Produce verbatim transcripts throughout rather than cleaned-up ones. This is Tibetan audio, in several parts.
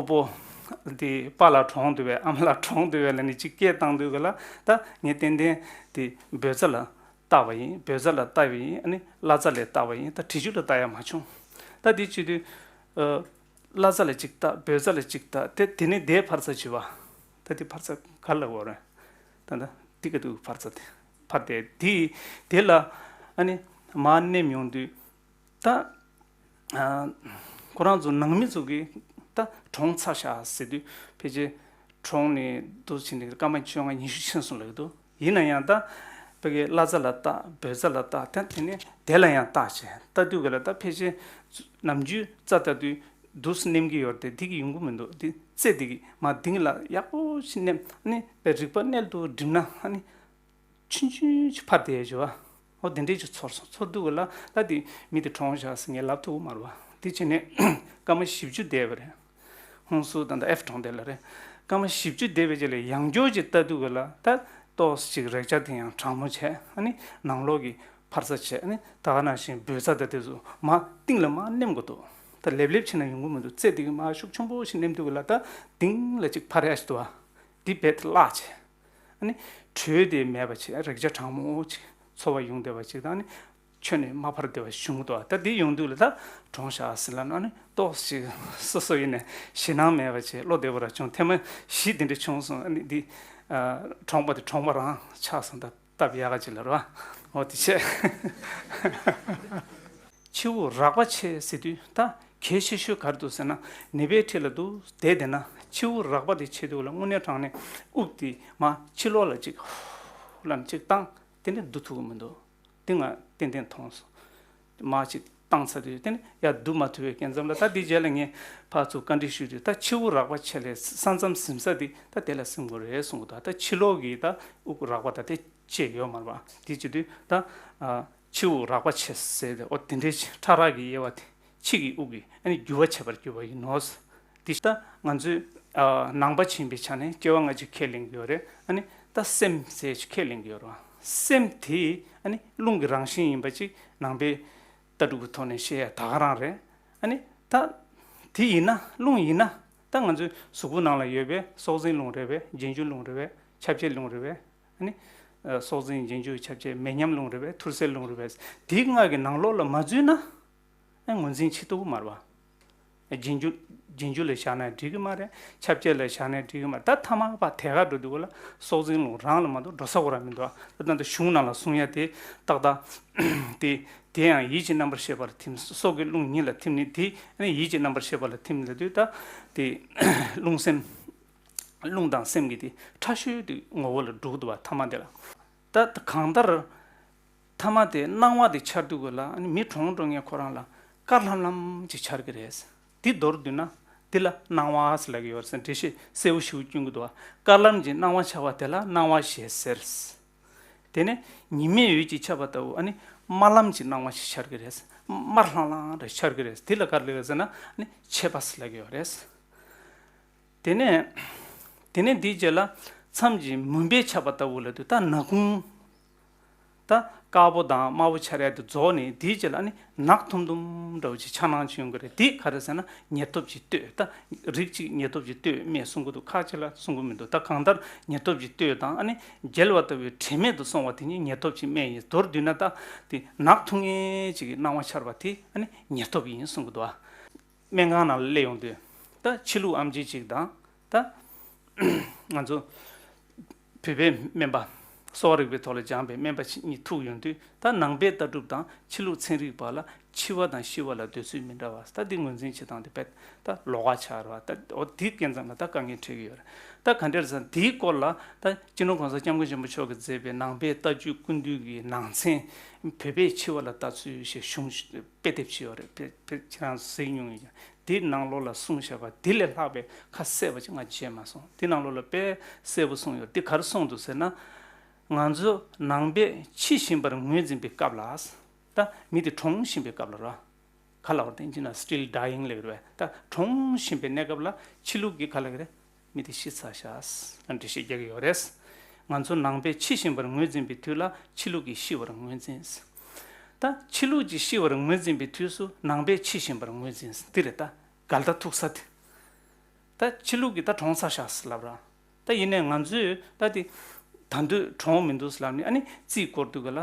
སྤོ་སྤོ་དེ་པཱ་ལགས་གྲོངས་འདུག་པས། ཨ་མ་ལགས་གྲོངས་འདུག་པས་ལབ་ནས་ཅིག་སྐད་བཏང་དུས་ག་ལ། ད་ངས་ཏན་ཏན་དེ་བོད་རྩ་ལ་བཏགས་པ་ཡིན། བོད་རྩ་ལ་བཏགས་པ་ཡིན། ཨ་ནི་བླ་རྩ་ལ་བཏགས་པ་ཡིན། ད་བྲིས་རྒྱུ་ལ་བཏགས་ཡ་མ་བྱུང་། ད་དེ་བྱེད་དུས་ཨ་བླ་རྩ་ལ་ཅིག་བཏགས། བོད་རྩ་ལ་ཅིག་བཏགས། དེ་དེ་ནས་དེའི་ཕར་ཚ་བྱེད་པ། ད་དེ་ཕར་ཚ་ག་ལ་འོ་རེད། ད་ད་དེ་ག་དུས་ཕར་ཚ་དེ་ཕར་དེ་དེ་དེ་ལ་ཨ་ནི་མར་མནན་ཡོང་དུས། ད་ཨ་ཁོ་རང་ཚོ་ནང་མི་ཚོ་གིས་ད་གྲོངས་ཚར་ཤག་ཟེར་དུས། ཕལ་ཆེར་གྲོངས་ནས་འདུག་ཕྱིན་ནས་སྐར་མ་བཅོ་ལྔ་ཉི་ཤུ་ཕྱིན་སོང་ལབ་ཀྱི་འདུག། ཡིན་ན་ཡང་ད་ཕ་གིའི་བླ་རྩ་ལ་བཏགས། བོད་རྩ་ལ་བཏགས། ད་དེ་ནས་དེ་ལ་ཡང་བཏགས་བྱས་བལྟ་དུས་ག་ལ། ད་ཕལ་ཆེར་ནམ་རྒྱུན་རྩ་བལྟ་དུས་འདུག་སེ་མནན་གྱི་ཡོད་རེད་དེ། དེ་གི་ཡོང་གི་མི་འདུག། དེ་རྩེ་དེ་གི་མར་གཏིང་ལ་ཡག་པོ་ཞིག་མནན། ཨ་ནི་པའི་རིག་པ་གནད་དུ་བསྒྲིམས་ན། ཨ་ནི་ཆུང་ཆུང་ཅིག་ཕར་བསྡད་ཡོད་བ། འོ་དེ་འདྲས་ཅིག་ཚོར་སོང་། ཚོར་དུས་ག་ལ་ད་དེ་མི་དེ་གྲོངས་བཞག་ཟེར་ངས་ལབ་ཐུབ་ཀྱི་མ་རེད་བ། དེ་བྱས་ནས་སྐར་མ་བཞི་བཅུ་བསྡད་པ་རེད། ཧུན་སུར་དང་ད་ཨེཕ་གྲོངས་དེ་ལ་རེད། སྐར་མ་བཞི་བཅུ་བསྡད་པའི་རྗེས་ལ་ཡང་བསྐྱར་ཅིག་བལྟ་དུས་ག་ལ། ད་ཏོག་ཙམ་ཅིག་རེག་བྱ་དེ་ཡང་གྲང་མོ་བྱས། ཨ་ནི་ནང་ལོགས་ཀྱི་ཕར་ཚ་བྱས། ཨ་ནི་ད་ག་ནང་བཞིན་བོད་རྩ་དེ་དེ་ཚོ་མར་གཏིང་ལ་མར་མནན་དགོས་འདུག། ད་ལེབ་ལེབ་བྱས་ན་ཡོང་གི་མི་འདུག། རྩེ་དེ་གི་མར་ཤུགས་ཆེན་པོ་ཞིག་མནན་དུས་ག་ལ། ད་གཏིང་ལ་ཅིག་ཕར་ཡ་ཞིག་འདུག་བ། འདི་རྦད་དེ་བརླག་བྱས། ཨ་ནི་དྲོད་དེ་མེད་པ་བྱས། རེག་བྱ་གྲང་མོ་ཅིག་ཚོར་བ་ཡོང་བསྡད་པ་ཅིག་དང་། ཨ་ནི་ཁྱོན་ནས་མ་ཕར་བསྡད་པ་བྱུང་འདུག། ད་འདི་ཡོང་དུས་ལ་ད་གྲོངས་ཤག་ཟེར་ལབ་ན། ཨ་ནི་ཏོག་ཙམ་སོ་སོ་ཡིན་ནས་ཞེད་སྣང་མེད་པ་བྱས། བློ་བདེ་པོ་རང་བྱུང་། ཐེངས་མ་བཞི་དེ་འདྲ་བྱུང་སོང་། ཨ་ནི་འདི་ཨ་གྲོངས་པ་དེ་གྲོངས་པ་རང་ཆགས་སོང་། ད་སྟབས་ཡག་ག་ཅིག་ལ་རེད་བ། འོ་དེ་བྱས། ཕྱི་དབུགས་རགས་པ་ཆད་ཟེར་དུས་ད་གལ་ཆེ་ཤོས་ག་རེ་འདུག་ཟེར་ན། ནད་པའི་འཁྲིས་ལ་འདུག་བསྡད་བསྡད་ན་ཕྱི་དབུགས་རགས་པ་དེ་ཆད་དུས་ལ་དངོས་གནས་དྲང་གནས་དབུགས་དེ་མར་ཕྱི་ལོགས་ལ་ཅིག་ཧུ་ལབ་ནས་ཅིག་བཏང་། དེ་ནས་བསྡུ་ཐུབ་ཀྱི་མི་འདུག། དེ་ང་ཏན་ཏན་མཐོང་སོང་། མར་ཅིག་བཏང་ཚར་དུས་དེ་ནས་ཡར་བསྡུ་མ་ཐུབ་པའི་སྐབས་ཙམ་ལ། ད་འདི་རྗེས་ལ་ངས་ཕར་ཚུར་བཀའ་འདྲི་ཞུས་དུས། ད་ཕྱི་དབུགས་རགས་པ་ཆད་ལས་ས་མཚམས་ཟིན་ས་དེ་ད་དེ་ལ་ཟིན་དགོས་རེད་གསུང་གི་འདུག། ད་ཕྱི་ལོགས་ཀྱི་ད་དབུགས་རགས་པ་ད་དེ་ཆད་ཡོད་མ་རེད་པ། དེ་བྱེད་དུས་ད་ཨ་ཕྱི་དབུགས་རགས་པ་ཆད་ཟེར་ཏེ། འོ་དེ་འདྲའི་ཕྲ་རགས་ཀྱི་དབྱེ་བ་དེ་ཕྱི་གི་དབུགས་ཀྱིས་ཨ་ནི་འགྱུར་བ་བྱེད་པར་གྱུར་པ་ཡིན་ནོ། དེ་ད་ང་ཚོས་ཨ་ནང་པ་ཡིན་པའི་ཆ་ནས་སྐྱེ་བ་སྔ་ཕྱི་ཁས་ལེན་གྱི་ཡོད་རེད། ཨ་ནི་ད་སེམས་ཟེར་ཅིག་ཁས་ལེན་གྱི་ཡོད་རེད། སེམས་དེ་ཨ་ནི་རླུང་གི་རང་བཞིན་ཡིན་པ་ཅིག་ནང་པའི་ལྟ་གྲུབ་ཀྱི་ཐོག་ནས་བཤད་ཡ་ད་ག་རང་རེད། ཨ་ནི་ད་དེ་ཡིན་ན། རླུང་ཡིན་ན་ད་ང་ཚོའི་གཟུགས་པོ་ནང་ལ་ཡོད་པའི་སྲོག་འཛིན་རླུང་རེད་པས། རྗེས་འཇུག་རླུང་རེད་པས། ཁྱབ་བྱེད་རླུང་རེད་པས། ཨ་ནི་ཨ་སྲོག་འཛིན། རྗེས་འཇུག། ཁྱབ་བྱེད། མེ་མཉམ་རླུང་རེད་པས། ཐུར་སེལ་རླུང་རེད་པས། དེ་ལྔ་གི་ནང་ལོགས་ལ་མ་འཛུལ་ན། ཨ་ངོས་འཛིན་བྱེད་ཐུབ་ཀྱི་མ་རེད་པ། རྗེས་འཇུག། རྗེས་འཇུག་ལ་བཞག་ན་འགྲིག་གི་མ་རེད། ཁྱབ་བྱེད་ལ་བཞག་ན་འགྲིག་གི་མ་རེད། ད་ཐ་མ་པ་དེ་ག་འགྲོ་དུས་ག་ལ་སྲོག་འཛིན་རླུང་རང་ལ་མ་གཏོགས་འགྲོ་ས་གོ་ར་མི་འདུག། ཨ་ད་ལྟ་གཞུང་ནང་ལ་གསུང་ཡ་དེ་ཏག་ཏག་དེ་དེ་ཡང་ཡིད་ཀྱི་རྣམ་པར་ཤེས་པ་ལ་ཐིམ། སྲོག་གི་རླུང་ཉིད་ལ་ཐིམ་ནས། དེ་ཨ་ནི་ཡིད་ཀྱི་རྣམ་པར་ཤེས་པ་ལ་ཐིམ་ལབ་དུས་ད་དེ་རླུང་སེམས། རླུང་དང་སེམས་ཀྱི་དེ་ཕྲ་ཤོས་དེ་ངོ་བོ་ལ་འགྲོ་གི་འདུག་པ། ཐ་མ་དེ་ལ། ད་གང་ལྟར་ཐ་མ་དེ་སྣང་བ་དེ་འཆར་དུས་ག་ལ། ཨ་ནི་མི་གྲོངས་འགྲོ་མཁན་ཁོ་རང་ལ་དཀར་ལྷམ་ལྷམ་ཅིག་འཆར་གི་རེད། དེ་མདོར་བསྡུས་ན་དེ་ལ་སྣང་བ་ཟེར་ལབ་ཀྱི་ཡོད་རེད་ཟེར། འགྲེལ་བཤད་གསལ་པོ་ཞེ་པོ་སྐྱོན་གྱི་འདུག། དཀར་ལྷམ་གྱི་སྣང་བ་འཆར་བ་དེ་ལ་སྣང་བ་ཞེས་ཟེར། དེ་ནས་ཉི་མའི་འོད་ཀྱིས་ཁྱབ་པ་ལྟ་བུ། ཨ་ནི་དམར་ལྷམ་གྱི་སྣང་བ་ཞིག་འཆར་གི་རེད། དམར་ལྷང་ལྷང་རེ་འཆར་གི་རེད། དེ་ལ་ག་རེ་ལབ་ཡོད་ཟེར་ན། ཨ་ནི་མཆེད་པ་ཟེར་ལབ་ཀྱི་ཡོད་རེད། དེ་ནས། དེ་ནས་དེའི་རྗེས་ལ་མཚམས་ཀྱི་མུན་པས་ཁྱབ་པ་ལྟ་བུ་ལབ་དུས། ད་ནག་ཁུང་། ད་དཀར་པོ་དང་དམར་པོ་འཆར་ཡ་དེ་རྫོགས་ནས། དེའི་རྗེས་ལ་ཨ་ནི་ནག་ཐུམ་ཐུམ་འདྲ་བོ་ཅིག་འཆར་སྣང་ཅིག་ཡོང་གི་རེད། དེ་ག་རེ་ཟེར་ན་ཉེར་ཐོབ་ཀྱི་གཏོས། ད་རིགས་གཅིག་ཉེར་ཐོབ་ཀྱི་གཏོས་སྨྲས་གསུང་གི་འདུག། ཁ་ཅིག་ལ་གསུང་གི་མི་འདུག། ད་གང་ལྟར་ཉེར་ཐོབ་ཀྱི་གཏོས་དང་། ཨ་ནི་བརྒྱལ་བ་ལྟ་བུའི་དྲན་མེད་དུ་སོང་བ་དེ་ཉིད་ཉེར་ཐོབ་ཀྱི་སྨན་ཡིན། མདོར་བསྡུས་ན་ད་དེ་ནག་འཐུང་མཁན་ཅིག་གི་སྣང་བ་འཆར་བ་དེ་ཨ་ནི་ཉེར་ཐོབ་ཡིན་གསུང་གི་འདུག། ཨ། སྨན་ཁང་ནང་ལ་སླེབས་ཡོང་དུས། ད་ཕྱི་ལུགས་ཨེམ་ཆི་ཅིག་དང་། ད་ང་ཚོ་བོད་པའི་སྨན་པ། གསོ་བ་རིག་པའི་ཐོག་ལ་སྦྱངས་པའི་སྨན་པ་ཅིག་གཉིས་ཐུག་ཡོང་དུས། ད་ནང་པའི་ལྟ་གྲུབ་དང་ཕྱི་ལུགས་ཚན་རིག་བར་ལ་འཆི་བ་དང་ཤི་བ་ལ་འདོད་ཚུལ་མི་འདྲ་བ། ད་འདི་ངོས་འཛིན་བྱེད་སྟངས་དེ་རྦད་ད་ལོགས་ཀ་ཆགས་རེད་བ། ད་འོ་འདི་སྐབས་ཙམ་ལ་ད་དཀའ་ངལ་འཕྲད་ཀྱི་ཡོད་རེད། ད་ག་འདྲ་རེད་ཟེར་ན། འདིའི་སྐོར་ལ་ད་སྤྱི་ནོར་༸གོང་ས་༸སྐྱབས་མགོན་ཆེན་པོ་མཆོག་གིས་མཛད་པའི་ནང་པའི་ལྟ་སྤྱོད་ཀུན་འདུས་ཀྱི་ནང་ཚན། བོད་པའི་འཆི་བ་ལ་ལྟ་ཚུལ་ཞེས་གཞུང་དཔེ་དེབ་ཅིག་ཡོད་རེད། དཔེ་དེབ་ཁྱེད་རང་གཟིགས་མྱོང་ཡོད་ཀྱང་། འདིའི་ནང་ལོགས་ལ་གསུངས་བཞག་པ་འདི་ལས་ལྷག་པའི་ཁ་གསལ་བ་ཅིག་ང་མཇལ་མ་སོང་། འདི་ནང་ལོགས་ལ་དཔེ་གསལ་པོ་གསུངས་ཡོད། འདི་ག་རེ་གསུངས་འདུག་ཟེར་ན། ང་ཚོ་ནང་པས་འཆི་བཞིན་པར་ངོས་འཛིན་པའི་སྐབས་ལ། ད་མི་དེ་གྲོངས་བཞིན་པའི་སྐབས་ལ་ར། ག་ལབ་རེད། དེ་ཡིན་ན་still dying ལབ་རེད་པས། ད་གྲོངས་བཞིན་པའི་གནས་སྐབས་ལ་ཕྱི་ལུགས་ཀྱིས་ག་ལབ་ཀྱི་རེད། མི་དེ་ཤི་ཚར་ཤག་ཟེར་འགྲེལ་བཤད་རྒྱག་གི་ཡོད་རེད། ང་ཚོ་ནང་པས་འཆི་བཞིན་པར་ངོས་འཛིན་པའི་དུས་ལ་ཕྱི་ལུགས་ཀྱིས་ཤི་བར་ངོས་འཛིན། ད་ཕྱི་ལུགས་ཀྱིས་ཤི་བར་ངོས་འཛིན་པའི་དུས་སུ་ནང་པས་འཆི་བཞིན་པར་ངོས་འཛིན། འདི་རེད། ད་འགལ་ཟླ་ཐུག་ས་དེ། ད་ཕྱི་ལུགས་ཀྱི་ད་གྲོངས་ཚར་ཤག་ཟེར་ལབ་ར། ད་ཡིན་ནའི་ང་ཚོས་ད་དེ་ད་དུང་གྲོངས་མི་འདུག་ཟེར་ལབ་ནས་ཨ་ནི་རྩིས་སྐོར་དུས་ག་ལ།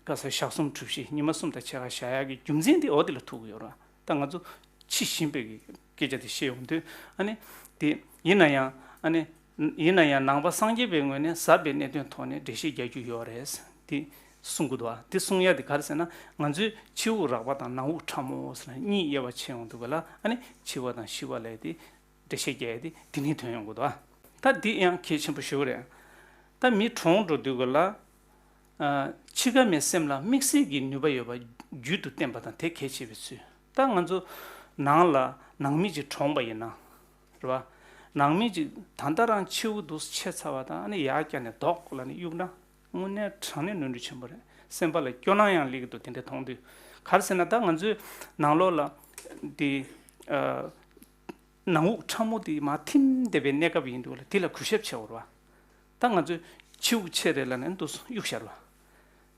ག་ས་ཞག་གསུམ་གྲུ་བཞི་ཉི་མ་གསུམ་དང་ཕྱེད་ཀ་བཞག་ཡག་གི་རྒྱུ་མཚན་དེ་འོ་དེ་ལ་ཐུག་གི་ཡོད་ར། ད་ང་ཚོ་འཆི་བཞིན་པའི་གི་སྐད་ཆ་དེ་བཤད་ཡོང་དུས་ཨ་ནི་དེ་ཡིན་ན་ཡང་ཨ་ནི་ཡིན་ན་ཡང་ནང་པ་སངས་རྒྱས་པའི་ངོས་ནས་ཟབ་པའི་གནད་དོན་ཐོག་ནས་འགྲེལ་བཤད་རྒྱག་རྒྱུ་ཡོད་རེད། དེ་གསུང་གི་འདུག་ཨ། དེ་གསུང་ཡ་དེ་ག་རེ་ཟེར་ན། ང་ཚོའི་ཕྱི་དབུགས་རགས་པ་དང་ནང་དབུགས་ཕྲ་མོ་ཟེར་ན་གཉིས་དབྱེ་བ་ཕྱེ་ཡོང་དུས་ག་ལ་ཨ་ནི་འཆི་བ་དང་ཤི་བ་ལས་དེ་འགྲེལ་བཤད་རྒྱག་ཡ་དེ་དེ་ནས་ཐོན་ཡོང་གི་འདུག་ཨ། ད་འདི་ཡང་གལ་ཆེན་པོ་ཞིག་རེད། ད་མི་གྲོངས་འགྲོ་དུས་ག་ལ། ཨ། འཆི་ཁ་མའི་སེམས་ལ་དམིགས་བསལ་གྱི་ནུས་པ་ཡོད་པ་རྒྱུད་དུ་བསྟན་པ་དང་དེ་གལ་ཆེ་བའི་ཚུལ། ད་ང་ཚོ་ནང་ལ་ནང་མི་ཅིག་གྲོངས་པ་ཡིན་ན། རེད་བ། ནང་མི་ཅིག་ད་ལྟ་རང་འཆི་བ་འདུག་ཆེ་ཚ་བ་དང་ཨ་ནི་ཡར་བསྐྱར་ནས་ལྡོག་ལ་ནི་གཡུག་ན། དངོས་གནས་དྲང་གནས་ནོར་འཁྲུལ་ཆེན་པོ་རེད། སེམས་པ་ལ་སྐྱོ་སྣང་ཡང་སླེབས་ཀྱི་འདུག་དེ་འདྲ་མཐོང་དུས། ག་རེ་ཟེར་ན་ད་ང་ཚོའི་ནང་ལོགས་ལ་དེ། ཨ། ནང་དབུགས་ཕྲ་མོ་དེ་མར་ཐིམ་བསྡད་པའི་གནས་སྐབས་ཡིན་འདུག་ལ་དེ་ལ་གུས་ཞབས་བྱེད་དགོས་རེད་བ། ད་ང་ཚོས་ཕྱི་དབུགས་ཆད་རེད་ལབ་ནས་འདུག་སེ་གཡུག་བཞག་རེད་བ།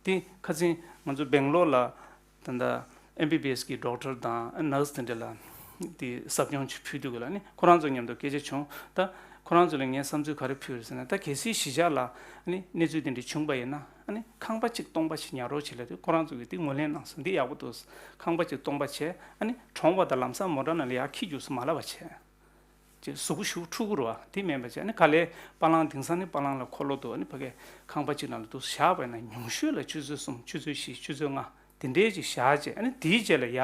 དེ་ཁ་སང་ང་ཚོ་སྦེང་ལོར་ལ་ད་ལྟ་ཨེམ་བི་བི་ཨེས་གི་ཌོག་ཊར་དང་ནར་སི་དེ་འདྲ་ལ་དེ་ཟབ་སྦྱོང་ཅིག་ཕུལ་དུས་ག་ལ་ནི་ཁོ་རང་ཚོ་མཉམ་དུ་སྐད་ཆ་བྱུང་། ད་ཁོ་རང་ཚོ་ལ་ངས་བསམ་ཚུལ་ག་རེ་ཕུལ་རེད་ཟེར་ན། ད་གལ་སྲིད་གཞིས་ཆགས་ལ་ནི་གནས་ཚུལ་དེ་འདྲ་བྱུང་པ་ཡིན་ན་ཨ་ནི་ཁང་པ་གཅིག་སྟོང་པ་ཞིག་ཉར་རོགས་བྱེད་ལབ་དུས་ཁོ་རང་ཚོ་གིས་དེ་ངོས་ལེན་གནང་སོང་། འདི་ཡག་པོ་འདུག་ཁང་པ་གཅིག་སྟོང་པ་བྱས་ཨ་ནི་གྲོངས་པ་དང་ལམ་སང་མོ་ཊ་ནང་ལ་ཡར་འཁྱེར་རྒྱུགས་སུ་མ་ལབ་པ་བྱས། ཅེས་གཟུགས་པོ་ཞེ་པོ་འཁྲུག་གི་རེད་བ། དེ་མིན་པ་བྱས་ཨ་ནི་ག་ལེར་པ་ལང་དེང་སང་ནི་པ་ལང་ལ་འཁོར་ལོ་འདུག་ཨ་ནི་ཕ་གིའི་ཁང་པ་གཅིག་ནང་ལ་འདུག་བཞག་པ་ཡིན་ན་ཉུང་ཤོས་ལ་ཆུ་ཚོད་གསུམ་ཆུ་ཚོད་བཞི་ཆུ་ཚོད་ལྔ་དེ་འདྲའི་ཅིག་བཞག་བྱས། ཨ་ནི་དེའི་རྗེས་ལ་ཡ་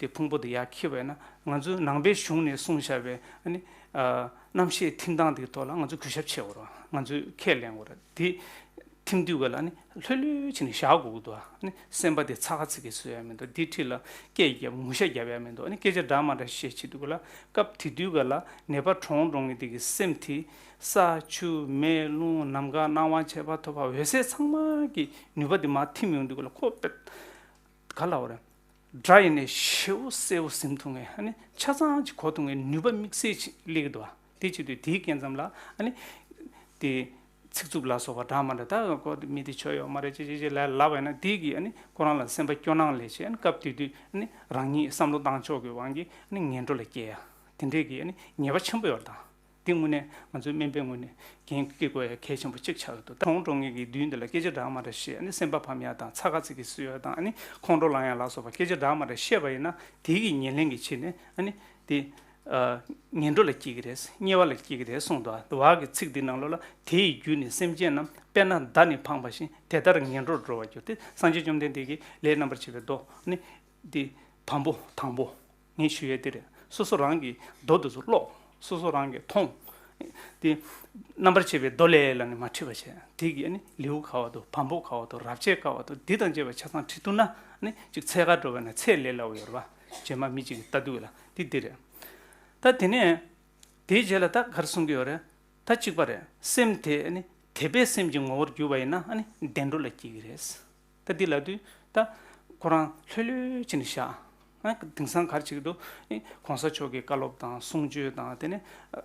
དེ་ཕུང་པོ་དེ་ཡར་འཁྱེར་བ་ཡིན་ན་ང་ཚོའི་ནང་པའི་གཞུང་ནས་གསུངས་བཞག་པའི་ཨ་ནི་ཨ་རྣམ་ཤེས་ཐིམ་སྟངས་དེའི་ཐོག་ལ་ང་ཚོ་གུས་ཞབས་བྱེད་དགོས་རེད་བ། ང་ཚོས་ཁས་ལེན་དགོས་རེད། དེ་ཐིམ་དུས་ག་ལ་ནི་ལྷོད་ལྷོད་བྱས་ནས་བཞག་དགོས་ཀྱི་འདུག་ཨ་ནི་སེམས་པ་དེ་ཚ་ག་ཚིག་གེ་བཟོ་ཡ་མི་འདུག་དེའི་འཁྲིས་ལ་སྐད་རྒྱབ་ངུ་ཤ་རྒྱབ་ཡ་མི་འདུག་ཨ་ནི་སྐད་ཆ་འདྲ་མ་འདྲ་བཤད་བྱེད་དུས་ག་ལ་སྐབས་དེ་དུས་ག་ལ་ནད་པ་གྲོངས་འགྲོ་མཁན་དེ་གི་སེམས་དེ་ས་ཆུ་མེ་རླུང་ནམ་མཁའ་སྣང་བ་མཆེད་པ་ཐོབ་པ་འོད་གསལ་ཚང་མ་གི་ནུས་པ་དེ་མར་ཐིམ་ཡོང་དུས་ག་ལ་ཁོ་པད་ག་ལ་བ་རེད། སྒྲ་ཡིན་ནའི་ཞེ་པོ་གསལ་པོ་ཟིན་ཐུབ་མཁན་ཨ་ནི་ཆ་ཚང་ཅིག་གོ་ཐུབ་མཁན་ནུས་པ་དམིགས་བསལ་ཅིག་སླེབས་ཀྱི་འདུག་ཨ། དེ་བྱེད་དུས་དེའི་སྐབས་ཙམ་ལ་ཨ་ནི་དེ། ཚིག་རྩུབ་ལ་སོགས་པ་འདྲ་མ་འདྲ་ད་ཁོ་མི་དེ་ཆོ་ཡོད་མ་རེད་ཅེས་ཅེས་ཅེས་ལབ་ལབ་པ་ཡིན་ན་དེ་གིས་ཨ་ནི་ཁོ་རང་ལ་སེམས་པ་སྐྱོ་སྣང་སླེབས་བྱས་ཨ་ནི་སྐབས་དེ་དུས་ཨ་ནི་རང་ཉིད་བསམ་བློ་བཏང་ཕྱོགས་ཀྱི་དབང་གིས་ཨ་ནི་ངན་འགྲོ་ལ་སྐྱེ་ཡ་དེ་འདྲས་ཀྱི་ཨ་ནི་ཉེས་པ་ཆེན་པོ་ཡོད་རེད་ད། དེ་དངོས་གནས་ང་ཚོའི་སྨན་པའི་ངོས་ནས་འགན་འཁྱེར་དགོས་ཡ་གལ་ཆེན་པོ་གཅིག་ཆགས་ཀྱི་འདུག་ད་གྲོངས་འགྲོ་མཁན་གྱི་མདུན་དེ་ལ་སྐད་ཆ་འདྲ་མ་འདྲ་བཤད་ཨ་ནི་སེམས་པ་ཕམ་ཡ་དང་ཚ་ག་ཚིག་གེ་བཟོ་ཡ་དང་ཨ་ནི་ཁོང་ཁྲོ་ལངས་ཡ་ལ་སོགས་པ་སྐད་ཆ་འདྲ་མ་འདྲ་བཤད་པ་ཡིན་ན་དེ་གི་ཉེར་ལེན་གྱི་ཆེད་ནས་ཨ་ནི་དེ། ཨ། ངན་འགྲོ་ལ་སྐྱེ་གི་རེད། དམྱལ་བ་ལ་སྐྱེ་གི་རེད་གསུངས་འདུག་ཨ། འདུལ་བ་གི་ཚིག་འདི་ནང་ལོགས་ལ་དེ་ཡི་རྒྱུ་ནི་སེམས་ཅན་རྣམས་དཔེར་ན་མདའ་ནི་འཕངས་པ་བཞིན་དེ་ལྟར་ངན་འགྲོར་འགྲོ་བར་འགྱུར་ཏེ། སངས་རྒྱས་བཅོམ་ལྡན་འདས་ཀྱིས་ལས་རྣམ་པར་བྱེད་པའི་མདོ་ནི་འདི་བམ་པོ་དང་པོ་ངས་ཞུ་ཡས་དེ་རེད། སོ་སོ་རང་གི་མདོ་འདི་ཚོ་ཀློག་སོ་སོ་རང་གིས་མཐོང་། དེ་རྣམ་པར་ཕྱེ་བའི་མདོ་ལས་ལ་ནི་མ་ཁྲིད་པ་བྱས། དེ་གིས་ནི་ལེའུ་ག་བ་དང་བམ་པོ་ག་བ་དང་རབ་བྱེད་ག་བ་དང་འདི་དང་བཅས་པ་ཆ་ཚང་ཁྲིད་ཐུབ་ན་ནི་ཅིག་འཚོལ་ག་འགྲོ་བས་ན་ཚད་ལས་སླ་བོ་ཡོད་རེད་བ། རྗེས་མ་མི་གཅིག་གིས་ལྟ་དུས་ལ་འདི་འདི་རེད། ད་དེ་ནས་དེའི་རྗེས་ལ་ད་ག་རེ་གསུང་གི་ཡོད་རེད། ད་གཅིག་པ་རེད། སེམས་དེ་ནི་དད་པའི་སེམས་ཀྱི་ངོ་བོར་གྱུར་པ་ཡིན་ན་ཨ་ནི་བདེ་འགྲོ་ལ་སྐྱེ་གི་རེད། ད་འདི་ལབ་དུས་ད་ཁོ་རང་ལྷོད་ལྷོད་བྱས་ནས་བཞག་ཨ་དེང་སང་ག་རེ་བྱེད་ཀྱི་འདུག་ཨེ་གོང་ས་མཆོག་གི་བཀའ་སློབ་དང་གསུང་ཆོས་དང་དེ་ནས་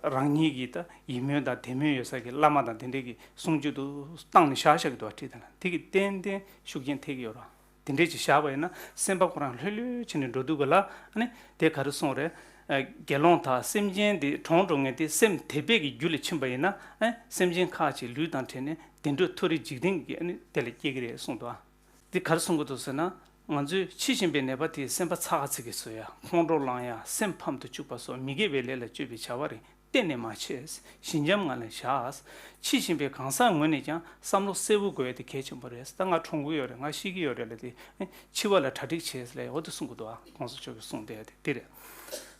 རང་ཉིད་ཀྱི་ད་ཡིད་སྨོན་དང་དད་སྨོན་ཡོད་ས་ཀྱི་བླ་མ་དང་དེ་འདྲས་ཀྱི་གསུང་ཆོས་དུ་བཏང་ནས་བཞག་བཞག་གི་འདུག་བ། ཁྲིད་དང་དེ་གི་ཏན་ཏན་ཤུགས་རྐྱེན་ཐེབས་ཀྱི་ཡོད་རེད། དེ་འདྲས་ཅིག་བཞག་པ་ཡིན་ན་སེམས་པ་ཁོ་རང་ལྷོད་ལྷོད་བྱས་ནས་འགྲོ་དུས་ག་ལ་ཨ་ནི་དེ་ག་རེ་གསུངས་རེད། ཨ་དགེ་སློང་དག་སེམས་ཅན་དེ་གྲོངས་འགྲོ་མཁན་དེ་སེམས་དད་པའི་གི་རྒྱུ་ལ་ཕྱིན་པ་ཡིན་ན་ཨ་སེམས་ཅན་ཁ་ཅིག་ལུས་དང་བྲལ་ནས་བདེ་འགྲོ་མཐོ་རིས་འཇིག་རྟེན་གྱི་ཨ་ནི་དེ་ལ་སྐྱེ་གི་རེད་གསུངས་འདུག་ཨ། འདི་ག་རེ་གསུང་གི་འདུག་ཟེར་ན། ང་ཚོས་འཆི་བཞིན་པའི་ནད་པ་དེའི་སེམས་པ་ཚ་ག་ཚིག་གེ་བཟོ་ཡ། ཁོང་ཁྲོ་ལངས་ཡ། སེམས་ཕམ་དུ་བཅུག་པ་སོགས་མི་དགེ་བའི་ལས་ལ་སྤྱོད་པའི་བྱ་བ་རིགས་གཏན་ནས་མ་བྱེད། ཞི་འཇམ་ངང་ལ་བཞག་འཆི་བཞིན་པའི་གང་ཟག་ངོས་ནས་ཀྱང་བསམ་བློ་གསལ་བོ་དགོས་ཡ་དེ་གལ་ཆེན་པོ་རེད། ད་ང་གྲོངས་ཀྱི་ཡོད་རེད། ང་ཤི་གི་ཡོད་རེད་ལབ་དེ། འཆི་བ་ལ་གྲ་སྒྲིག་བྱེད་ལབ་ཡ་འོ་དེ་གསུང་གི་འདུག་ཨ། གོང་ས་མཆོག་གིས་གསུངས་བསྡད་ཡ་དེ་དེ་རེད།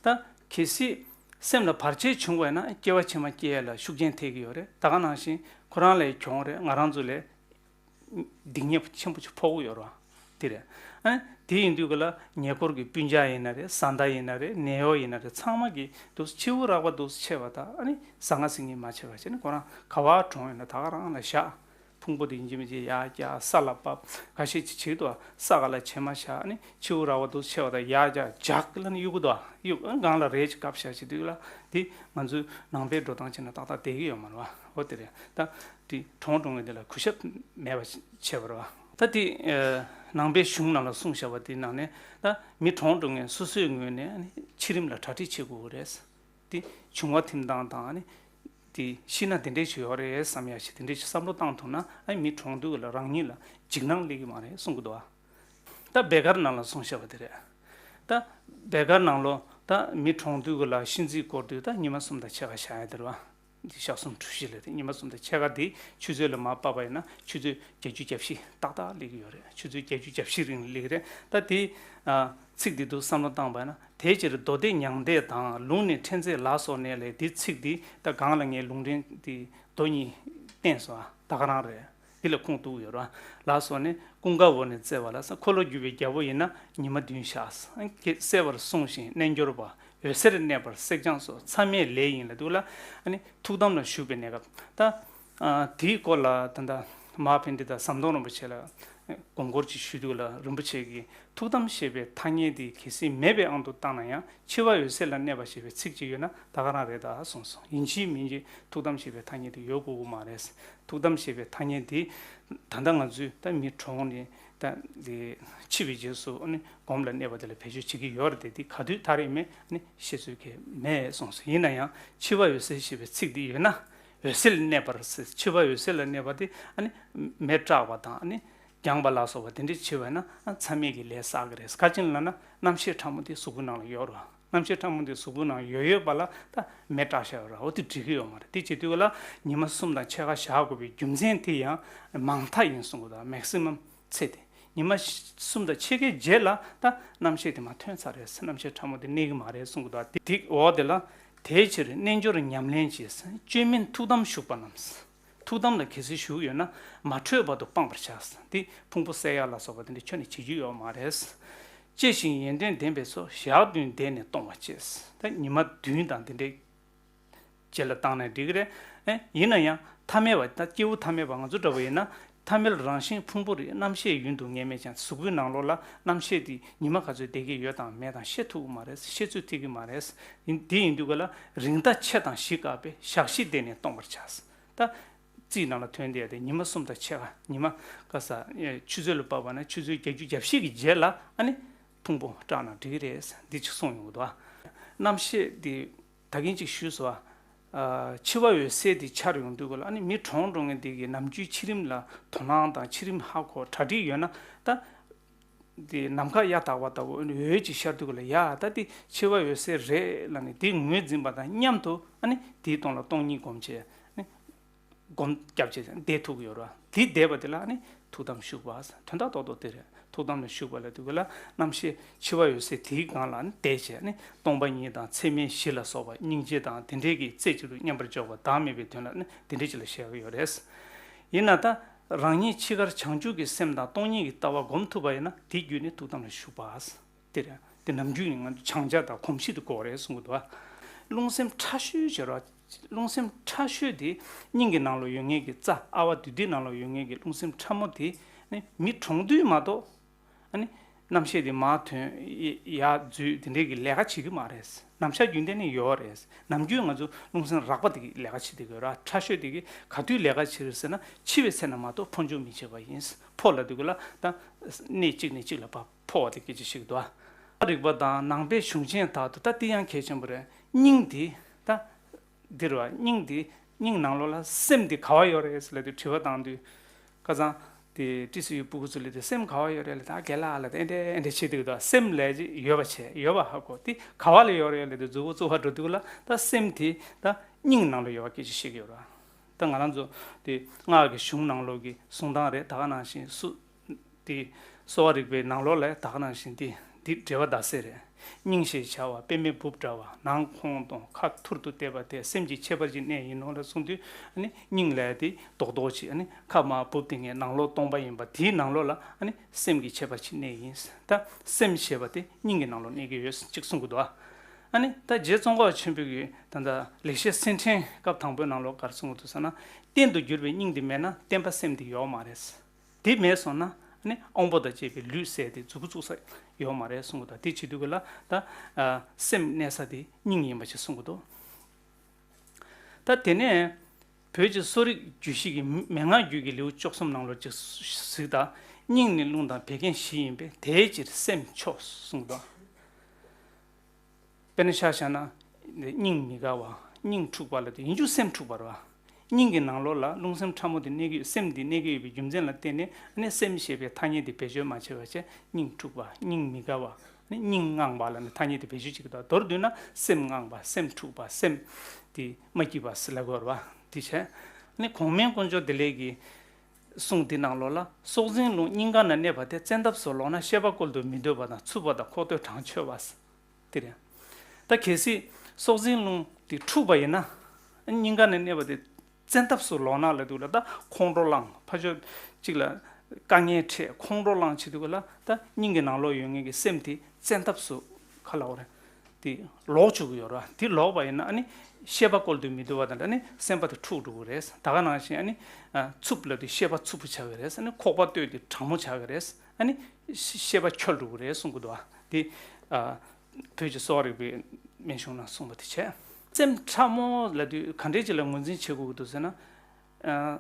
ད་གལ་སྲིད་སེམས་ལ་བར་ཆད་བྱུང་བ་ཡིན་ན་སྐྱེ་བ་ཕྱི་མ་སྐྱེ་ཡ་ལ་ཤུགས་རྐྱེན་ཐེབས་ཀྱི་ཡོད་རེད། ད་ག་ནང་བཞིན་ཁོ་རང་ལ་གྱོང་རེད། ང་རང་ཚོ་ལ་སྡིག་ཉེས་ཆེན་པོ་ཅིག་ཕོག་གི་ཡོད་རེད་བ། དེ་རེད། ཨ་དེ་ཡིན་དུས་ག་ལ་ཉེ་འཁོར་གྱི་སྤུན་ཀྱག་ཡིན་ན་རེད། བཟའ་ཟླ་ཡིན་ན་རེད། ནད་གཡོག་ཡིན་ན་རེད། ཚང་མ་གིས་འདུག་སེ་འཆི་བ་རགས་པ་འདུག་སེ་ཆད་པ་དང་ཨ་ནི་ཟང་ངེ་ཟིང་ངེ་མ་བྱེད་པ་བྱས་ནས་ཁོ་རང་ག་བ་གྲོངས་ཡོད་ན་ད་ག་རང་ལ་བཞག་ཕུང་པོ་དེ་ཡིན་གཅིག་མིན་གཅིག་ཡར་བཀྱག་ས་ལ་བབས་ཁ་ཤས་ཅིག་བྱེད་དུ་ས་ག་ལ་བྱེ་མ་བཞག་ཨ་ནི་འཆི་བ་རགས་པ་འདུག་སེ་ཆད་པ་དང་ཡར་བཀྱག་ཇག་ལ་ནི་གཡུག་གི་འདུག་གཡུག་སྒང་ལ་རས་ཅིག་བཀབ་བཞག་བྱེད་དུས་ལ་དེ་ང་ཚོའི་ནང་པའི་འགྲོ་སྟངས་བྱས་ན་ཏག་ཏག་བསྡད་ཀྱི་ཡོད་མ་རེད་བ། འོ་དེ་རེད་ད། དེ་གྲོངས་འགྲོ་མཁན་དེ་ལ་གུས་ཞབས་མེད་པ་བྱས་པ་རེད་བ། ད་དེ་ནང་པའི་གཞུང་ནང་ལ་གསུངས་བཞག་པ་དེའི་ནང་ནས་ད་མི་གྲོངས་འགྲོ་མཁན་སོ་སོའི་ངོས་ནས་འཆི་རིམ་ལ་གྲ་སྒྲིག་བྱེད་དགོས་ཀྱི་རེད། དེ་འབྱུང་བ་ཐིམ་སྟངས་དང་ནི། དེ་ཤི་ན་དེ་འདྲས་ཞིག་ཡོད་རེད་བསམ་ཡ་ཞིག་དེ་འདྲས་ཞིག་བསམ་བློ་བཏང་ཐུབ་ན་ཨ་མི་གྲོངས་དུས་ལ་རང་ཉིད་ལ་འཇིགས་སྣང་སླེབས་ཀྱི་མ་རེད་གསུང་གི་འདུག་ཨ། ད་བེ་གར་ནང་ལ་གསུངས་བཞག་པ་དེ་རེད། ད་བེ་གར་ནང་ལོ་ད་མི་གྲོངས་དུས་ལ་གཤིན་རྩིས་སྐོར་དུས་ད་ཉི་མ་གསུམ་དང་ཕྱེད་ཀ་བཞག་ཡ་དེ་རེད་བ། འདི་ཞག་གསུམ་གྲུ་བཞི་ལ་དེ་ཉི་མ་གསུམ་དང་ཕྱེད་ཀ་དེ་ཆུ་ཚོད་ལ་མར་ཕབ་པ་ཡིན་ན་ཆུ་ཚོད་བརྒྱད་ཅུ་གྱ་བཞི་ཏག་ཏག་སླེབས་ཀྱི་ཡོད་རེད། ཆུ་ཚོད་བརྒྱད་ཅུ་གྱ་བཞི་རིང་ལ་སླེབས་ཀྱི་རེད། ད་དེ་ཚིག་འདི་འདུག་བསམ་བློ་བཏང་པ་ཡིན་ན། དེའི་ཕྱིར་མདོ་སྡེ་མྱང་འདས་དང་ལུང་ནི་ཕྲན་ཚེགས་ལ་སོགས་ནས་ལས་འདི་ཚིག་འདི་ད་གང་ལ་ངས་ལུང་འདྲེན་འདི་མདོ་གཉིས་བསྟན་སོང་ཨ། ད་ག་རང་རེད། འདི་ལ་ཁུངས་གཏུགས་ཡོད་ར། ལ་སོགས་ནས་ཀུན་དགའ་བོ་ནས་བཙལ་བ་ལ་སོགས་འཁོར་ལོ་སྒྱུར་བའི་རྒྱལ་པོ་ཡིན་ན་ཉི་མ་བདུན་བཞག་གསལ་བར་གསུངས་ཤིང་རྣལ་འབྱོར་པ་འོད་གསལ་གནས་པར་སྲེག་སྦྱང་སོགས་མཚམས་མེད་ལས་ཡིན་ལ་འདུག་ལ། ཨ་ནི་ཐུགས་དམ་ལ་བཞུགས་པའི་གནས་སྐབས་ད། ཨ་དེའི་སྐོར་ལ་ད་ལྟ་མ་ཧཱ་པཎྜི་ཏ་ཟམ་གདོང་རིན་པོ་ཆེ་ལ་དགོངས་སྐོར་ཅིག་ཞུས་འདུག་ལ། རིན་པོ་ཆེ་གིས་ཐུགས་དམ་ཞེས་པའི་ཐ་སྙད་འདི་གལ་སྲིད་མེད་པའི་དབང་དུ་བཏང་ན་ཡང་འཆི་བ་འོད་གསལ་ལ་གནས་པ་ཞེས་པའི་ཚིག་ཅིག་ཡོད་ན་ད་ག་རང་རེད་ད་གསུངས་སོང་། ཡིན་གཅིག་མིན་གཅིག་ཐུགས་དམ་ཞེས་པའི་ཐ་སྙད་དེ་ཡོད་དགོས་ཀྱི་མ་རེད། ཐུགས་དམ་ཞེས་པའི་ཐ་སྙད་དེ་ད་ལྟ་ང་ཚོས་ད་མི་གྲོངས་ནས་ད་དེ་འཆི་བའི་རྗེས་སུ་ནི་སྒོམ་ལ་གནས་པ་དེ་ལ་བེད་སྤྱོད་བྱེད་ཀྱི་ཡོད་རེད་དེ། དེ་ག་དུས་ད་རེས་མེད་ནི་བཤད་ཚོད་ཀྱི་མེད་གསུངས་སོང་། ཡིན་ན་ཡང་འཆི་བ་འོད་གསལ་ཞེས་པའི་ཚིག་འདི་ཡོད་ན། འོད་གསལ་གནས་པར་ཟེར། འཆི་བ་འོད་གསལ་ལ་གནས་པ་དེ་ཨ་ནི་མེ་སྲེག་པ་དང་ཨ་ནི་བརྒྱངས་པ་ལ་སོགས་པ་དེ་འདྲ་བྱས་པ་ན་ཨ་མཚམས་མེད་ཀྱི་ལས་བསགས་ཀྱི་རེད། ག་ཅི་ལབ་ན་རྣམ་ཤེས་ཕྲ་མོ་དེ་གཟུགས་པོའི་ནང་ལ་ཡོད་རེད། རྣམ་ཤེས་ཕྲ་མོ་དེ་གཟུགས་པོའི་ནང་ཡོད་ཡོད་པ་ལ་ད་མེ་སྲེག་བྱས་ཡོད་རེད། འོ་དེ་འགྲིག་གི་ཡོད་མ་རེད། དེ་བྱེད་དུས་ལ་ཉི་མ་གསུམ་དང་ཕྱེད་ཀ་བཞག་དགོས་པའི་རྒྱུ་མཚན་དེ་ཡང་མང་མཐའ་ཡིན་གསུང་གི་འདུག་མེག་སི་མམ་ཚེ་དེ། ཉི་མ་གསུམ་དང་ཕྱེད་ཀའི་རྗེས་ལ་ད་རྣམ་ཤེས་དེ་མར་ཐོན་ཚར་རེད། རྣམ་ཤེས་ཕྲ་མོ་དེ་གནས་ཀྱི་མ་རེད་གསུང་གི་འདུག་དེ་འོག་དེ་ལ་དེའི་ཕྱིར་རྣལ་འབྱོར་ཉམས་ལེན་བྱེད། བཅོས་མིན་ཐུགས་དམ་བཞུགས་པ་རྣམས། ཐུགས་དམ་ལ་གལ་སྲིད་བཞུགས་ཡོད་ན་མ་འཕྲོད་བར་དུ་སྤང་བར་བྱ། དེ་ཕུང་པོ་བསད་ཡག་ལ་སོགས་པ་དེ་འདྲ་ཁྱོན་ནས་བྱེད་རྒྱུ་ཡོད་མ་རེད། གཅེས་ཤིང་ཡོན་ཏན་ལྡན་པའི་ཚོགས་ཞག་བདུན་བསྡད་ནས་གཏོང་བ་བྱས། ད་ཉི་མ་བདུན་དང་དེ་འདྲའི་རྗེས་ལ་བཏང་ནས་འགྲིག་གི་རེད། ཨེ་ཡིན་ན་ཡང་ཐ་མལ་བ་ད་སྐྱེས་བུ་ཐ་མལ་བ་ང་ཚོ་འདྲ་བོ་ཡིན་ན་ཐ་མལ་རང་བཞིན་ཕུང་པོ་རིགས་རྣམ་ཤེས་ཡུན་དུ་ངེས་མེད་ཀྱང་གཟུགས་པོའི་ནང་ལོགས་ལ་རྣམ་ཤེས་དེ་ཉི་མ་ག་ཚོད་བསྡད་ཀྱི་ཡོད་དང་མེད་དང་ཤེས་ཐུབ་ཀྱི་མ་རེད། ཤེས་ཚོད་ཐིག་གི་མ་རེད། ཡིན་དེ་ཡིན་དུས་ག་ལ་རིང་ཟླ་ཕྱེད་དང་བཞི་བཀག་པའི་ཞག་བཞི་བསྡད་ནས་གཏོང་བར་བྱ། ད་རྩིས་ནང་ལ་ཐོན་བསྡད་དེ་ཉི་མ་གསུམ་དང་ཕྱེད་ཀ་ཉི་མ་ག་ས་ཆུ་ཚོད་ལ་བབས་པ་ན་ཆུ་ཚོད་བརྒྱད་ཅུ་གྱ་བཞི་གི་རྗེས་ལ་ཨ་ནི་ཕུང་པོ་སྲེག་ན་འགྲིག་གི་རེད། འདི་ཅིག་གསུངས་ཡོང་གི་འདུག་རྣམ་ཤེས་དེ། ད་གིན་ཅིག་ཞུས་སོང་ཨ། འཆི་བ་འོད་གསལ་དེ་འཆར་ཡོང་དུས་ག་ལ་ཨ་ནི་མི་གྲོངས་འགྲོ་མཁན་དེ་གི་ནམ་རྒྱུན་འཆི་རིམ་ལ་དོ་སྣང་དང་འཆི་རིམ་ཧ་གོ་གྲ་སྒྲིག་ཡོད་ན་ད། དེ་ནམ་མཁའ་གཡའ་དག་པ་ལྟ་བུ་འོད་ཅིག་ཤར་དུས་ག་ལ་ཡ་ད་དེ་འཆི་བ་འོད་གསལ་རེད་ལབ་ནས་དེ་ངོས་འཛིན་པ་དང་མཉམ་དུ་ཨ་ནི་དེའི་སྟེང་ལ་སྟོང་ཉིད་སྒོམ་བྱས་ཨ་ནི་སྒོམ་རྒྱབ་བྱས་བསྡད་ཐུབ་ཀྱི་ཡོད་རེད། དེ་བསྡད་པ་དེ་ལ་ཨ་ནི་ཐུགས་དམ་བཞུགས་པ་དོན་དག་རྡོག་རྡོག་དེ་རེད། ཐུགས་དམ་ལ་བཞུགས་པ་ལ་དུས་ག་ལ་རྣམ་ཤེས་འཆི་བ་འོད་གསལ་དེའི་སྒང་ལ་ནི་བསྡད་བྱས་ནི་སྟོང་པ་ཉིད་དང་ཚད་མེད་བཞི་ལ་སོགས་པ་སྙིང་རྗེ་དང་དེ་འདྲའི་གི་རྩེ་གཅིག་ཏུ་མཉམ་པར་འཇོག་པ་བདག་མེད་པའི་དོན་ལ་ནི་དེ་འདྲའི་ཅིག་ལ་བཤད་ཀྱི་ཡོད་རེད། ཡིན་ན་ད་རང་ཉིད་འཆི་ཁར་བྱང་ཆུབ་ཀྱི་སེམས་དང་སྟོང་ཉིད་ཀྱི་ལྟ་བ་སྒོམ་ཐུབ་པ་ཡིན་ན་དེ་བརྒྱུད་ནས་ཐུགས་དམ་ལ་བཞུགས་པ། དེ་རེད། དེ་ནམ་རྒྱུན་ནི་ང་ཚོ་བྱང་ཆ་དང་གོམས་གཤིས་དེ་དགོས་རེད་གསུང་གི་འདུག་རླུང་སེམས་ཕྲ་ཤོས་བྱེད་རོགས། རླུང་སེམས་ཕྲ་ཤོས་དེ་སྙིང་གི་ནང་ལ་ཡོད་མཁན་གྱི་རྩ་ཨ་བ་དུས་འདི་ནང་ལ་ཡོད་མཁན་གྱི་རླུང་སེམས་ཕྲ་མོ་དེ་ནི་མི་གྲོངས་དུས་མ་གཏོགས་ཨ་ནི་རྣམ་ཤེས་དེ་མར་ཐོན་ཡར་འཛུལ་དེ་འདྲའི་གི་ལས་ཀ་བྱེད་ཀྱི་མ་རེད། ནམ་ཞག་རྒྱུན་ལྡན་ནི་ཡོད་རེད། ནམ་རྒྱུན་ང་ཚོ་རླུང་སེམས་རགས་པ་དེ་གི་ལས་ཀ་བྱེད་དེ་གི་ར་ཕྲ་ཤོས་དེ་གི་ག་དུས་ལས་ཀ་བྱེད་རེད་ཟེར་ན་འཆི་བའི་ཚེ་ན་མ་གཏོགས་འཕོ་འགྱུར་མི་བྱེད་པ་ཡིན། འཕོ་ལ་དུས་གི་ལ་ད་གནས་གཅིག་ནས་གཅིག་ལ་བབས། འཕོ་བ་དེ་སྐད་ཆ་ཞིག་འདུག་ཨ། རིག་པ་དང་ནང་པའི་གཞུང་ཆེན་དག་ཏུ་ད་དེ་ཡང་གལ་ཆེན་པོ་རེད། སྙིང་དེ་ད་འདིར་བ་སྙིང་དེ་སྙིང་ནང་ལོགས་ལ་སེམས་དེ་ག་བ་ཡོད་རེད་ཟེར་ལབ་དུས་དྲི་བ་བཏང་དུས་ཁ་སང་དེ་ཏི་སི་ཡུ་སྤུ་གུ་ཚོ་ལ་དེ་སེམས་ག་བ་ཡོད་རེད་ལབ་ད་རྒན་ལགས་ལ་དེ་འདྲས་འདྲས་བྱེད་དུས་ད་སེམས་ལས་ཅི་ཡོད་པ་བྱས་ཡོད་པ་ཧ་གོ། དེ་ག་བ་ལ་ཡོད་རེད་ལབ་དུས་མཛུབ་གུ་བཙུགས་པ་འགྲོ་དུས་ལ་ད་སེམས་དེ་ད་སྙིང་ནང་ལ་ཡོད་པ་སྐད་ཆ་བཤད་ཀྱི་ཡོད་རེད། ད་ང་རང་ཚོ་དེ་སྔགས་ཀྱི་གཞུང་ནང་ལོགས་ཀྱི་གསུང་སྟངས་རེད། ད་ག་ནང་བཞིན་སུ། དེ་གསོ་བ་རིག་པའི་ནང་ལོགས་ལ་ད་ག་ནང་བཞིན་དེ་འདི་འགྲེལ་པ་ཟླ་ཟེར་རེད། སྙིང་ཞེས་བྱ་བ་པདྨའི་སྦུབས་འདྲ་བ། ནང་ཁོང་དང་ཁ་ཐུར་དུ་བལྟས་པ་དེ་སེམས་ཀྱི་ཁྱད་པར་གྱི་གནས་ཡིན་ནོ་ལ་གསུངས་དུས་ཨ་ནི་སྙིང་ལས་དེ་རྡོག་རྡོག་ཅིག་ཨ་ནི་ཁ་མར་སྦུབས་དེ་ངའི་ནང་ལོགས་སྟོང་པ་ཡིན་པ་དེའི་ནང་ལོགས་ལ་ཨ་ནི་སེམས་ཀྱི་ཁྱད་པར་གྱི་གནས་ཡིན། ད་སེམས་ཞེས་པ་དེ་སྙིང་གི་ནང་ལོགས་གནས་ཀྱི་ཡོད་ཅིག་གསུང་གི་འདུག་ཨ། ཨ་ནི་ད་རྗེ་ཙོང་ཁ་པ་ཆེན་པོ་གིས་ད་ལྟ་ལེགས་བཤད་སེང་ཕྲེང་སྐབས་དང་པོའི་ནང་ལོགས་ག་རེ་གསུང་གི་འདུག་ཟེར་ན། རྟེན་དུ་གྱུར་པའི་སྙིང་དེ་མེད་ན་བརྟེན་པ་སེམས་དེ་ཡོད་མ་རེད། དེ་མེད་སོང་ན་ཨ་ནི་དབང་པོ་དང་བཅས་པའི་ལུས་ཟེར་དེ་མཛུབ་གུ་བཙུགས་ས་ཡོད་མ་རེད་གསུང་གི་འདུག་དེ་བྱེད་དུས་ག་ལ་ད་ཨ་སེམས་གནས་ས་དེ་སྙིང་ཡིན་པ་ཞིག་གསུང་གི་འདུག་ད་དེ་ནས་བོད་ཀྱི་གསོ་རིག་རྒྱུད་བཞི་གི་མན་ངག་རྒྱུད་ཀྱི་ལེའུ་བཅུ་གསུམ་ནང་ལོགས་ཅིག་གཟིགས་དང་། སྙིང་ནི་རླུང་དང་བད་ཀན་བཞི་ཡིན་པས་དེའི་ཕྱིར་སེམས་མཆོག་གསུངས་དང་། དཔེར་ན་ཆ་བཞག་ན་ སྙིང་མི་དགའ་བ། སྙིང་འཁྲུགས་པ་ལབ་དུས་ཡིན་རྒྱུ་སེམས་འཁྲུགས་པ་རེད་བ། སྙིང་གི་ནང་ལོགས་ལ་རླུང་སེམས་ཕྲ་མོ་དེ་གནས་ཀྱི་ཡོད། སེམས་འདི་གནས་ཀྱི་ཡོད་པའི་རྒྱུ་མཚན་ལ་བརྟེན་ནས་ཨ་ནི་སེམས་ཞེས་པའི་ཐ་སྙད་དེ་བེད་སྤྱོད་མ་བྱས་པ་བྱས། སྙིང་འཁྲུགས་པ། སྙིང་མི་དགའ་བ། ཨ་ནི་སྙིང་དངངས་པ་ལབ་ནས་ཐ་སྙད་དེ་བེད་སྤྱོད་བྱེད་ཀྱི་འདུག་མདོར་བསྡུས་ན་སེམས་དངངས་པ། སེམས་འཁྲུགས་པ། སེམས་དེ་མ་སྐྱིད་པ་ཟེར་ལབ་དགོས་རེད་བ། དེ་བྱས། ཨ་ནི་གོང་མའི་དཀོན་མཆོག་བདེ་ལེགས་ཀྱི་གསུང་འདི་ནང་ལོགས་ལ། སྲོག་འཛིན་རླུང་སྙིང་ག་ན་གནས་པ་དེ། བཙན་ཐབས་སུ་ལོག་ན་ཤེས་པ་བཀོལ་དུ་མི་འདོད་པ་དང་། འཚུབ་པ་དང་ཁོག་སྟོད་གྲང་འཆོལ་བ། དེ་རེད། ད་གལ་སྲིད་སྲོག་འཛིན་རླུང་དེ་འཁྲུགས་པ་ཡིན་ན། སྙིང་ག་ནས་གནས་པ་དེ་བཙན་ཐབས་སུ་ལོག་ན་ལབ་དུས་ལ། ད་ཁོང་ཁྲོ་ལངས། ཕར་ཕྱོགས་གཅིག་ལ་དཀའ་ངལ་འཕྲད། ཁོང་ཁྲོ་ལངས་བྱེད་དུས་ལ། ད་སྙིང་གི་ནང་ལོགས་ཡོད་མཁན་གྱི་སེམས་དེ་བཙན་ཐབས་སུ་ག་ལབ་དགོས་རེད། དེ་ལོག་བཅུག་གི་ཡོད་རེད་བ། དེ་ལོག་པ་ཡིན་ན་ཨ་ནི་ཤེས་པ་བཀོལ་དུ་མི་འདོད་པ་དང་། ཨ་ནི་སེམས་པ་དེ་འཁྲུགས་འགྲོ་གི་རེད། ད་ག་ནང་བཞིན་ཨ་ནི་ཨ་འཚུབ་ལབ་དུས་ཤེས་པ་འཚུབ་པོ་ཆགས་ཀྱི་རེད། ཨ་ནི་ཁོག་པ་སྟོད་དེ་གྲང་མོ་ཆགས་ཀྱི་རེད། ཨ་ནི་ཤེས་པ་འཆོལ་འགྲོ་གི་རེད་གསུང་གི་འདུག་བ། དེ་ཨ་བོད་ཀྱི་གསོ་བ་རིག་པའི་སྨན་གཞུང་ནང་གསུངས་པ་དེ་བྱས། སེམས་ཕྲ་མོ་ལབ་དུས་ག་འདྲས་ཅིག་ལ་ངོས་འཛིན་བྱེད་དགོས་ཀྱི་འདུག་ཟེར་ན། ཨ་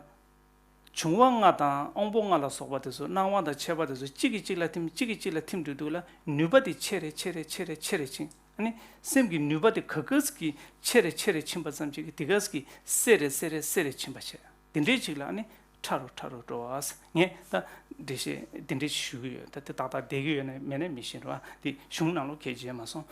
འབྱུང་བ་ལྔ་དང་དབང་པོ་ལྔ་ལ་སོགས་པ་དེ་ཚོ། སྣང་བ་དང་མཆེད་པ་དེ་ཚོ་གཅིག་གིས་གཅིག་ལ་ཐིམ། གཅིག་གིས་གཅིག་ལ་ཐིམ་འགྲོ་དུས་ལ་ནུས་པ་དེ་ཆེ་རེ་ཆེ་རེ་ཆེ་རེ་ཆེ་རེ་ཕྱིན། ཨ་ནི་སེམས་ཀྱི་ནུས་པ་དེ་ག་གས་ཀྱིས་ཆེ་རེ་ཆེ་རེ་ཕྱིན་པ་ཙམ་གྱིས་དེ་གས་ཀྱིས་གསལ་རེ་གསལ་རེ་གསལ་རེ་ཕྱིན་པ་བྱས། དེ་འདྲའི་ཅིག་ལ་ཨ་ནི་ཕྲ་རུ་ཕྲ་རུ་འགྲོ་བ། ངས་ད་འགྲེལ་བཤད་དེ་འདྲའི་ཞུ་གི་ཡོད། ད་དེ་ཏག་ཏག་བསྡད་ཀྱི་ཡོད་ན་མེད་ན་མི་ཤེས་ར་བ། དེ་གཞུང་ནང་ལོགས་གས་བྱས་མ་སོང་